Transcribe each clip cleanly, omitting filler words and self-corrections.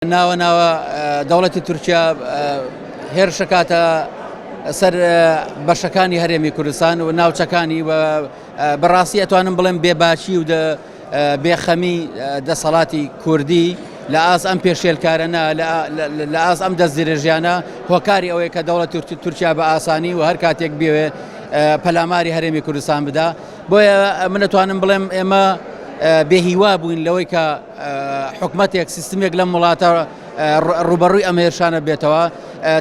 ناوە ناوە دەوڵەتی تورکیا هێرشەکاتە سەر بەشەکانی هەرێمی کوردستان و ناوچەکانی و بەڕاستی ئەتوانم بڵێم بێباکی و بێخەمی دەسەڵاتی کوردی لە ئاست ئەم پێشێلکارەنا لە ئاست ئەم دەستدرێژیانە هۆکاری ئەوەیە کە دەوڵەت تورکیا بە ئاسانی و هەر کاتێک بێوێ پەلاماری هەرێمی کوردستان بدا بۆیە من ئەتوانم بڵێم ئێمە بێهیوا بووین لەوەی کە حکومەتێک سیستمێک لەم وڵاتە ڕوبەڕووی ئەم هێرشانە بێتەوە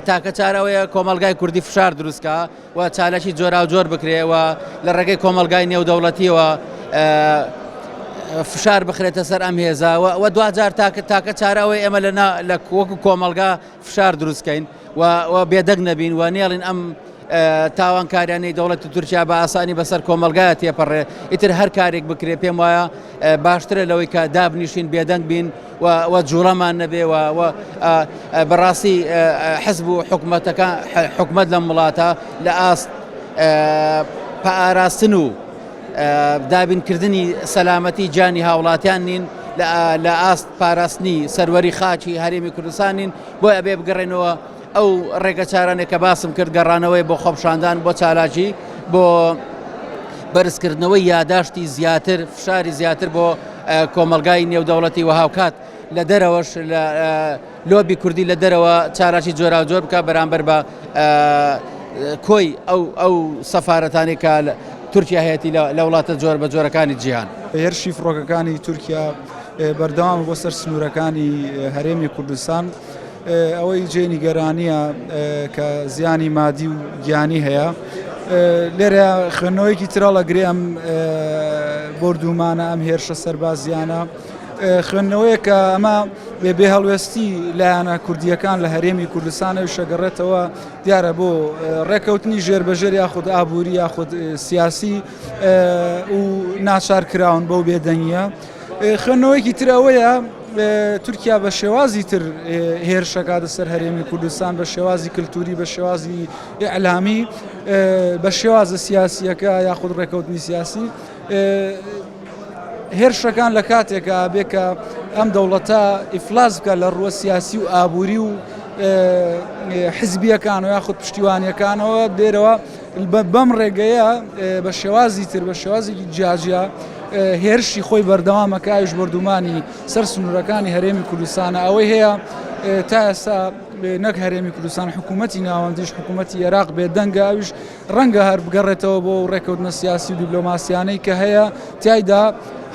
تاکە چارەوەیە کۆمەلگای کوردی فشار دروستکە و چالاکی جۆراوجۆر بکرێ و لە ڕێگەی کۆمەلگای نێودەوڵەتیەوە فشار بخرێتە سەر ئەم هێزە و دواجار تاکە تاکە چارەوەی ئێمە لە لە وەکو کۆمەلگا فشار دروستکەین و بێدەنگ نەبین و نێڵین ئەم تاوانکاریانەی دەوڵەتی تورکیا بە ئاسانی بەسەر کۆمەلگایە تێپەڕێ ئیتر هەر کارێک بکرێ پێم وایە باشترە لەوەی کە دابنیشین بێدەنگ بین و جوڵەمان نەبێ و بەڕاستی حزب و حکومەتەکە حکومەت لەم وڵاتە لە ئاست پاراستن و دابینکردنی سەلامەتی گیانی هاوڵاتیان نین لە ئاست پاراستنی سەروەری خاکی هەرێمی کوردستان نین بۆیە ئەبێ بگەڕێنەوە ئەو ڕێگەچارانێک کە باسم کرد گەڕانەوەی بۆ خۆپشاندان بۆ چالاکی بۆ بەرزکردنەوەی یاداشتی زیاتر فشاری زیاتر بۆ کۆمەلگای نێودەوڵەتی و هاوکات لە دەرەوەش لە لۆبی کوردی لە دەرەوە چالاکی جۆراوجۆر بکە بەرامبەر بە کۆی ئەو ئەو سەفارەتانی کە تورکیا هەیەی لە وڵاتە جۆر بە جۆرەکانی جیهان. هێرشی فڕۆکەکانی تورکیا بەردەوامە بۆ سەر سنوورەکانی هەرێمی کوردستان. ئەوەی جێی نیگەرانییە کە زیانی مادی و گیانی هەیە. لێرە خوێندنەوەیەکی ترەڵەگرێ ئەم بۆردومانە ئەم هێرشە سەربازیانە خوێندنەوەیە کە ئەمە بێ هەڵوێستی لایەنە کوردیەکان لە هەرێمی کوردستان ئەویش ئەگەڕێتەوە دیارە بۆ ڕێکەوتنی ژێربەژێر یاخود ئابووری یاخود سیاسی و ناچار کراون بەو بێدەنگیە. خوێندنەوەیەکی تر ئەوەیە تورکیا بە شێوازی تر هێرشەکاتە سەر هەرێمی کوردستان بە شێوازی کللتوری بە شێوازی ئیعلامی بە شێوازە سیاسیەکە یاخود ڕێکەوتنی سیاسی هێرشەکان لە کاتێکا بێ کە ئەم دەوڵەتە ئیفلاس بکە لە ڕووە سیاسی و ئابووری و حزبیەکان و یاخود پشتیوانیەکانەوە دێرەوە بەم ڕێگەیە بە شێوازی تر بە شێوازێکی جیاجیا هێرشی خۆی بەردەوامە کە ئەویش بۆردومانی سەر سنوورەکانی هەرێمی کوردستانە ئەوەی هەیە تا ئێستا نەک هەرێمی کوردستان حکوومەتی ناوەندیش حکوومەتی عێراق بێدەنگە ئەویش ڕەنگە هەر بگەڕێتەوە بۆ ڕێکەوتنە سیاسی و دیبلۆماسیانەی کە هەیە تیایدا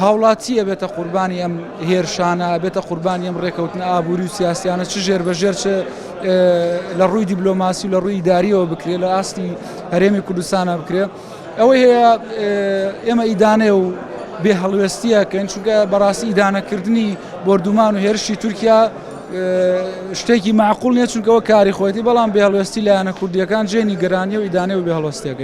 هاوڵاتیە بێتە قوربانی ئەم هێرشانە بێتە قوربانی ئەم ڕێکەوتنە ئابووری و سیاسیانە چ ژێر بە ژێر چ لە ڕووی دیبلۆماسی و لە ڕووی ئیداریەوە بکرێت لە ئاستی هەرێمی کوردستانە بکرێت ئەوەی هەیە ئێمە ئیدانەیە و بێ هەڵوێستیەکەن چونکە بەڕاستی ئیدانەکردنی بۆردومان و هێرشی تورکیا شتێکی معقول نیە چونکەوە کاری خۆیەتی بەڵام بێ هەڵوێستی لایەنە کوردیەکان جێ نیگەرانی و ئیدانەی و بێ هەڵوێستیەکەین.